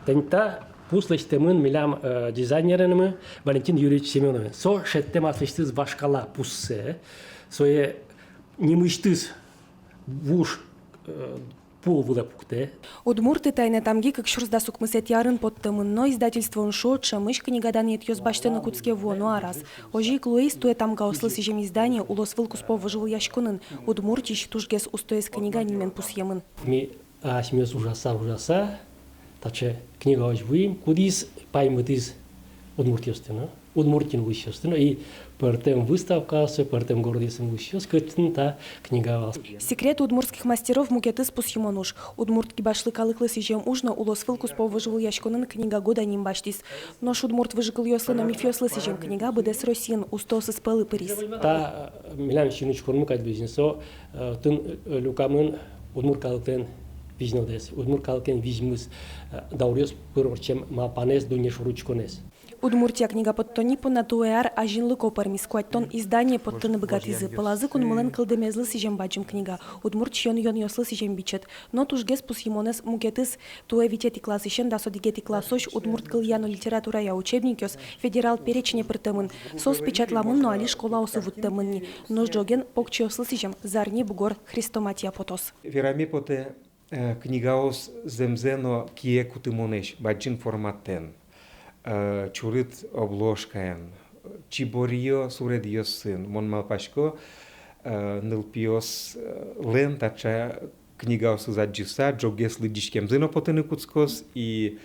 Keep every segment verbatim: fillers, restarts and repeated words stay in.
Тӥни та пус лэсьтэмын милям, э, дизайнеренымы Валентин Юрьевич Семёновен. Со шедьтэм аслэсьтыз вашкала пуссэ, сое нимысьтыз вуж, э, пул вылэ пуктэ. «Удмурты. Тайна тамги» кык сюрс дас укмысэтӥ арын поттэмын, но издательствоын шуо, ӵемысь книга данъетъёс басьтыны кутске вуоно араз. Озьы ик луиз туэ тамгаослы сӥзем издание улосвыл куспо вожвылъяськонын. Удмуртиысь тужгес устоез книга нимен пусъемын. Ми асьмеос ужаса, ужаса, таӵе книгаозь вуим, кудӥз паймытӥз удмуртъёсты но, Удмуртиын улӥсьёсты но, и пӧртэм выставкаосы, пӧртэм городъёсын улӥсьёс, кытын та книга вал. «Секрет удмуртских мастеров» мукетыз пусйымон уж. Удмурт кибашлы калыклы сӥзем уж но улосвыл куспо вожвылъяськонын «Книга года» ним басьтӥз. Нош удмурт выжыкылъёслы но мифъёслы сӥзем книга быдэс Россиын устоосыз пӧлы пыриз. Та, э, милям синучконмы кадь луиз ни со, э, тын, э, люкамын удмурт калыклэн визьнодэз, удмурт калыклэн визьмыз, э, дауръёс пыр ортчем малпанэз, дунне шоры учконэз. «Удмуртия» книга поттонни понна туэ ар азинлыко пӧрмиз, куатьтон издание поттыны быгатӥзы. Пӧлазы кунмылэн кылдэмезлы сӥзем бадӟым книга, удмурт сиён-юонъёслы сӥзем бичет. Но тужгес пусйымонэз мукетыз: туэ витетӥ классысен дас одӥгетӥ классозь удмурт кылъя но литературая учебникъёс федерал перечне пыртэмын. Соос печатламын но али школаосы вуттэмын ни. Нош ӝоген покчиослы сӥзем «Зарни бугор» хрестоматия потоз. Вераме потэ, э, книгаос зэмзэ но кие кутымонэсь, бадӟым форматэн, э, чурыт обложкаен, чибориё суредъёсын. Мон малпасько, э, нылпиослэн таӵе книгаосыз адӟыса, ӝоггес лыдӟиськемзы но потыны кутскоз, и,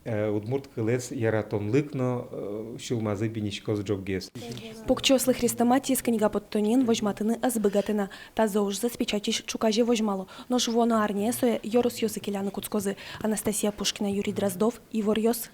э, удмурт кылэз яратонлык но, э, сюлмазы биниськоз ӝоггес. Покчиослы хрестоматиез книга поттонниын возьматыны ӧз быгатэ на. Тазэ ужзэс печатьысь ӵуказе возьмало. Нош вуоно арняе сое ёросъёсы келяны кутскозы. Анастасия Пушкина, Юрий Дроздов, «Иворъёс».